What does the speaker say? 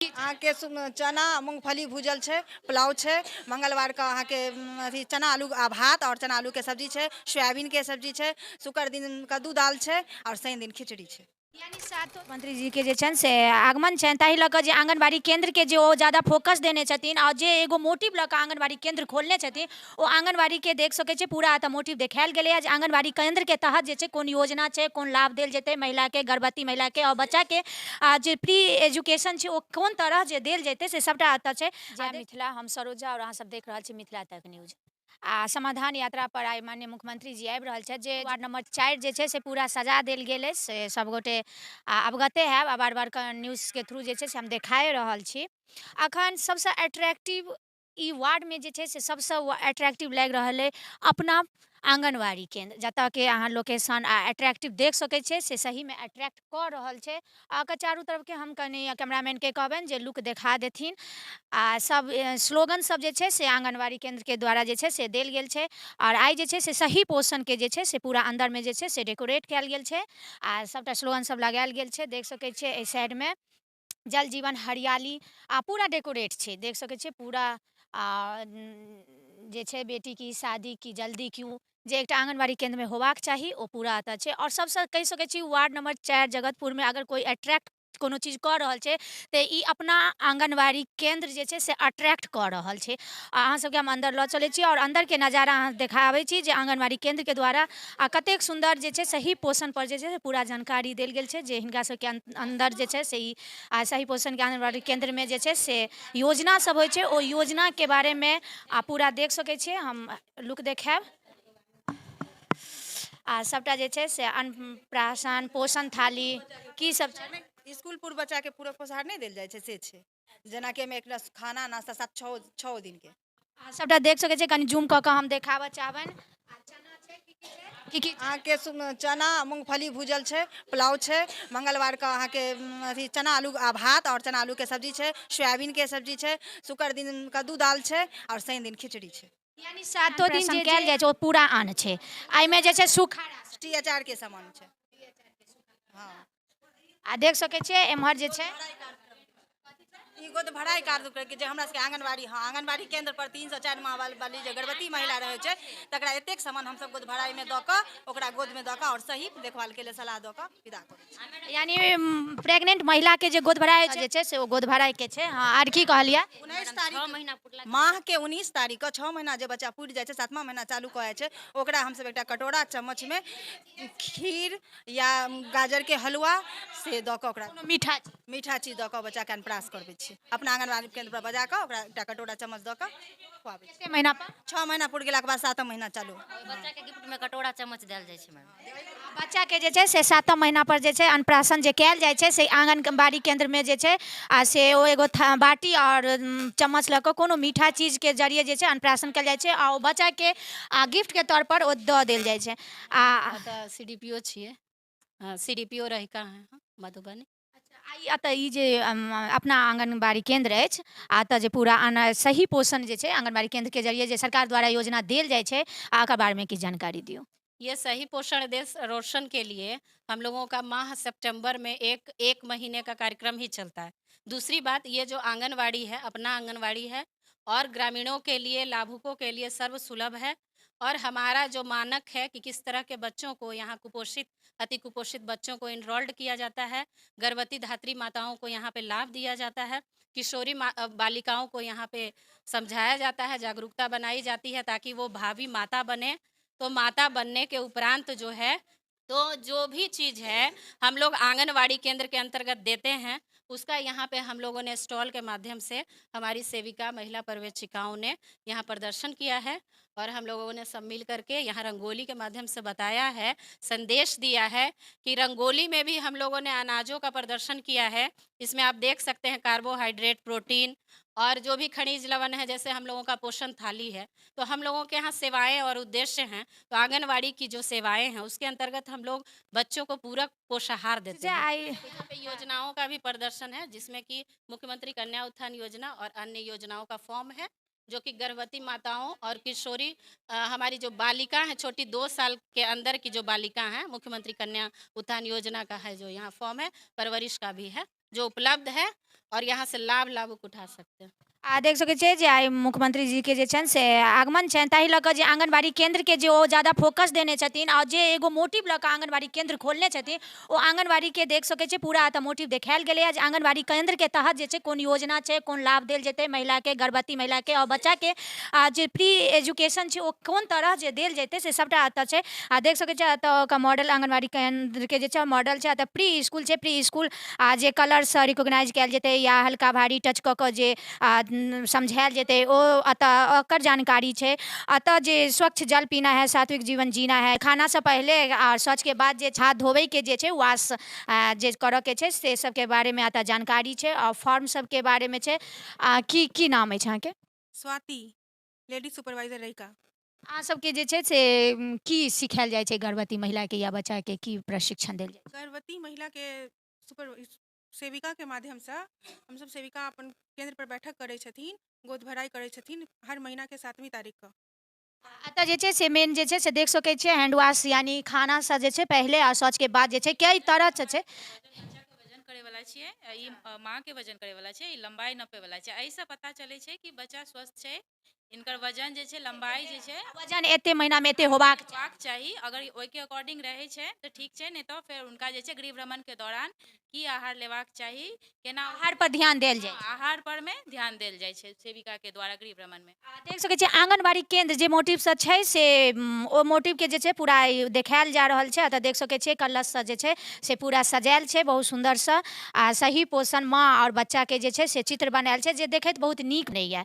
अहाँके चना मूँगफली भूजल छै, पुलाव छै। मंगलवारके अहाँके अथी चना आलू आ भात आओर चना आलूके सब्जी छै, सोयाबीनके सब्जी छै। शुक्र दिन कद्दू दालि छै आओर शनि दिन खिचड़ी छै। यानी सातो मंत्री जीके जे छनि से आगमन छनि, ताहि लऽ कऽ जे आंगनबाड़ी केन्द्रके जे ओ ज्यादा फोकस देने छथिन आओर जे एगो मोटिव लऽ कऽ आंगनबाड़ी केन्द्र खोलने छथिन, ओ आंगनबाड़ीके देख सकै छियै पूरा एतऽ मोटिव देखायल गेलैए जे आंगनबाड़ी केन्द्रके तहत जे छै कोन योजना छै, कोन लाभ देल जेतै महिलाके, गर्भवती महिलाके आओर बच्चाके, आ जे प्री एजुकेशन छै ओ कोन तरह जे देल जेतै से सबटा एतऽ छै। जय मिथिला, हम सरोजा और अहाँ सब देख रहल छी मिथिला तक न्यूज। आ समाधान यात्रा पर आइ माननीय मुख्यमंत्री जी आबि रहल छथि, जे वार्ड नंबर 4 जे छै से पूरा सजा देल गेल अछि, से सबगोटे अवगते हैब आ बार बार न्यूजके थ्रू जे छै से हम देखाए रहल छी। अखन सबसँ अट्रैक्टिव ई वार्डमे जे छै से सबसँ अट्रैक्टिव लागि रहल अइ अपना आंगनबाड़ी केन्द्र, जतऽके अहाँ लोकेशन आ अट्रैक्टिव देख सकै छियै से सहीमे अट्रैक्ट कऽ रहल छै। आ एकर चारू तरफके हम कनि कैमरामैनके कहबनि जे लुक देखा देथिन। आ सब स्लोगन सब जे छै से आंगनबाड़ी केन्द्रके द्वारा जे छै से देल गेल छै। आओर आइ जे छै से सही पोषणके जे छै से पूरा अन्दरमे जे छै से डेकोरेट कयल गेल छै आ सबटा स्लोगन सब लगायल गेल छै। देख सकै छियै एहि साइडमे जल जीवन हरियाली आ पूरा डेकोरेट छै, देख सकै छियै पूरा। आ जे छै बेटी की शादी की जल्दी क्यों, जे एकटा आंगनबाड़ी केन्द्रमे होबाक चाही ओ पूरा एतऽ छै। आओर सबसँ कहि सकै छी वार्ड नंबर 4 जगतपुरमे अगर कोइ अट्रैक्ट कोनो चीज कऽ रहल छै तऽ ई अपना आंगनबाड़ी केन्द्र जे छै से अट्रैक्ट कऽ रहल छै। आ अहाँ सबके हम अन्दर लऽ चलै छी और अन्दरके नजारा अहाँ देखाबै छी जे आंगनबाड़ी केन्द्रके द्वारा आ कतेक सुन्दर जे छै सही पोषण पर जे छै से पूरा जानकारी देल गेल छै, जे हिनका सबके अन्दर जे छै से ई आ सही पोषणके आंगनबाड़ी केन्द्रमे जे छै से योजना सब होइ छै, ओ योजनाके बारेमे आ पूरा देख सकै छियै। हम लुक देखायब आ सबटा जे छै से अन्नप्राशन, पोषण थाली की सब छै। स्कूल पूर्व बच्चाके पूरक पोषाहार नहि देल जाइ छै से छै, जेनाकि एहिमे एकटा खाना नाश्ता 7 6 दिनके आ सबटा देख सकै छियै। कनि जूम कऽ कऽ हम देखाबऽ चाहबनि। आ चना छै, की की छै, की की? अहाँके चना मूँगफली भूजल छै, पुलाव छै। मंगलवारके अहाँके अथी चना आलू आ भात आओर चना आलूके सब्जी छै, सोयाबीनके सब्जी छै। शुक्र दिन कद्दू दालि छै आओर शनि दिन खिचड़ी छै। यानी सातो दिन जे कयल जाइ छै ओ पूरा अन्न छै। एहिमे जे छै सूखा टी अचारके सामान छै। हँ, आ देख सकै छियै एम्हर जे छै ई गोद भराइ कार्यक्रम जे हमरा सबके आंगनबाड़ी, हँ, आंगनबाड़ी केन्द्र पर 3 से 4 माह वाली जे गर्भवती महिला रहै छै तकरा एतेक सामान हमसब गोद भराइमे दऽ कऽ, ओकरा गोदमे दऽ कऽ आओर सही देखभालके लेल सलाह दऽ कऽ विदा करै छी। यानी प्रेग्नेंट महिलाके जे गोद भराइ जे छै से ओ गोद भराइके छै। हँ, आर की कहलियै? 19 तारीख माहके, 19 तारीखके 6 महीना जे बच्चा पुरि जाइ छै, सातवाँ महीना चालू कऽ जाइ छै, ओकरा हमसब एकटा कटोरा चम्मचमे खीर या गाजरके हलुआ से दऽ कऽ ओकरा मीठा मीठा चीज दऽ कऽ बच्चाके अन्नप्राशन करबै छी। अपना आंगनबाड़ी केन्द्र पर बजा कऽ ओकरा एकटा कटोरा चम्मच दऽ कऽ खुआबै छी। कते महीना पर? 6 महीना पुरि गेलाके बाद सातम महीना चालू। बच्चाके गिफ्टमे कटोरा चम्मच देल जाइ छै मैम। बच्चाके जे छै से सातम महीना पर जे छै अन्नप्राशन जे कयल जाइ छै से आंगनबाड़ी केन्द्रमे जे छै आ से ओ एगो बाटी आओर चम्मच लऽ कऽ कोनो मीठा चीजके जरिए जे छै अन्नप्राशन कयल जाइ छै आ ओ बच्चाके आ गिफ्टके तौर पर ओ दऽ देल जाइ छै। आ तऽ सीडीपीओ छियै, सीडीपीओ रहिका हैं हम, मधुबनी। आ ई एतऽ ई जे अपना आंगनबाड़ी केन्द्र अछि आ एतऽ जे पूरा सही पोषण जे छै आंगनबाड़ी केन्द्रके जरिए जे सरकार द्वारा योजना देल जाइ छै, आ एकर बारेमे किछु जानकारी दियौ। ये सही पोषण देश रोशन के लिए हम लोगों का माह सितंबर में एक एक महीने का कार्यक्रम ही चलता है। दूसरी बात, ये जो आंगनवाड़ी है, अपना आंगनवाड़ी है और ग्रामीणों के लिए, लाभुकों के लिए सर्व सुलभ है और हमारा जो मानक है कि किस तरह के बच्चों को यहाँ कुपोषित, अति कुपोषित बच्चों को इनरोल्ड किया जाता है, गर्भवती धात्री माताओं को यहाँ पे लाभ दिया जाता है, किशोरी बालिकाओं को यहाँ पे समझाया जाता है, जागरूकता बनाई जाती है ताकि वो भावी माता बने। तो माता बनने के उपरांत जो है, तो जो भी चीज़ है हम लोग आंगनवाड़ी केंद्र के अंतर्गत देते हैं, उसका यहाँ पे हम लोगों ने स्टॉल के माध्यम से हमारी सेविका, महिला पर्यवेक्षिकाओं ने यहाँ प्रदर्शन किया है और हम लोगों ने सब मिल करके यहाँ रंगोली के माध्यम से बताया है, संदेश दिया है कि रंगोली में भी हम लोगों ने अनाजों का प्रदर्शन किया है। इसमें आप देख सकते हैं कार्बोहाइड्रेट, प्रोटीन और जो भी खनिज लवण है। जैसे हम लोगों का पोषण थाली है, तो हम लोगों के यहाँ सेवाएं और उद्देश्य हैं, तो आंगनवाड़ी की जो सेवाएं हैं उसके अंतर्गत हम लोग बच्चों को पूरक पोषाहार देते जे हैं। आइ यहाँ पे योजनाओं का भी प्रदर्शन है, जिसमें कि मुख्यमंत्री कन्या उत्थान योजना और अन्य योजनाओं का फॉर्म है, जो कि गर्भवती माताओं और किशोरी हमारी जो बालिका हैं, छोटी 2 साल के अंदर की जो बालिका हैं, मुख्यमंत्री कन्या उत्थान योजना का है जो यहाँ फॉर्म है, परवरिश का भी है जो उपलब्ध है। और यहाँ से लाभ लाभुक उठा सकते हैं। आ देख सकै छियै जे आइ मुख्यमंत्री जी के जे छनि से आगमन छनि, ताहि लऽ कऽ जे आंगनबाड़ी केंद्र के जे ओ ज्यादा फोकस देने छथिन आओर जे एगो मोटिव लऽ कऽ आंगनबाड़ी केंद्र खोलने छथिन, ओ आंगनबाड़ी के देख सकै छियै पूरा एतऽ मोटिव देखायल गेलैए जे आंगनबाड़ी केंद्र के तहत जे छै कोन योजना छै, कोन लाभ देल जेतै महिलाके, गर्भवती महिलाके आओर बच्चाके, आ जे प्री एजुकेशन छै ओ कोन तरह जे देल जेतै से सबटा एतऽ छै। आ देख सकै छियै एतऽ ओकर मॉडल आंगनबाड़ी केंद्र के जे छै मॉडल छै। एतऽ प्री स्कूल छै, प्री स्कूल आ जे कलरसँ रिकोगनाइज कयल जेतै या हल्का भारी टच कऽ कऽ जे समझायल जेतै ओ एतऽ ओकर जानकारी छै। एतऽ जे स्वच्छ जल पीना है, सात्विक जीवन जीना है, खानासँ पहिले आ शौचके बाद जे हाथ धोबैके जे छै वाश जे करऽके छै से सबके बारेमे एतऽ जानकारी छै आओर फॉर्म सबके बारेमे छै। आ की की नाम अछि अहाँके? Swati, ladies supervisor Rahika. अहाँ सबके जे छै से की सिखायल जाइ छै गर्भवती महिलाके या बच्चाके, की प्रशिक्षण देल जाइ छै? गर्भवती महिलाके सुपर सेविकाके माध्यमसँ हमसब सेविका अपन केन्द्र पर बैठक करै छथिन, गोद भराइ करै छथिन हर महीनाके 7वीं तारीखके। एतऽ जे छै से मेन जे छै से देख सकै छियै हैंड वाश, यानी खानासँ जे छै पहिले आ शौचके बाद जे छै कई तरहसँ छै। बच्चाके वजन करै वाला छियै, ई माँके वजन करै वाला छै, ई लम्बाई नापै वाला छै। एहिसँ पता चलै छै कि बच्चा स्वस्थ छै, इनकर वजन जे छै, लम्बाई जे छै, वजन एते महीनामे एते होबाक चाही। अगर ओहिके अकॉर्डिंग रहै छै तऽ ठीक छै, नहि तऽ फेर हुनका जे छै गृह भ्रमणके दौरान की आहार लेबाक चाही, केना आहार पर ध्यान देल जाइ छै, आहार पर मे ध्यान देल जाइ छै सेविका के द्वारा गृह भ्रमण में। देख सकै छियै आंगनबाड़ी केंद्र जे मोटिवसँ छै से ओ मोटिवके जे छै पूरा देखायल जा रहल छै। एतऽ देख सकै छियै कलशसँ जे छै से पूरा सजायल छै बहुत सुन्दरसँ, आ सही पोषण माँ आओर बच्चाके जे छै से चित्र बनायल छै जे देखैत बहुत नीक नहि यऽ।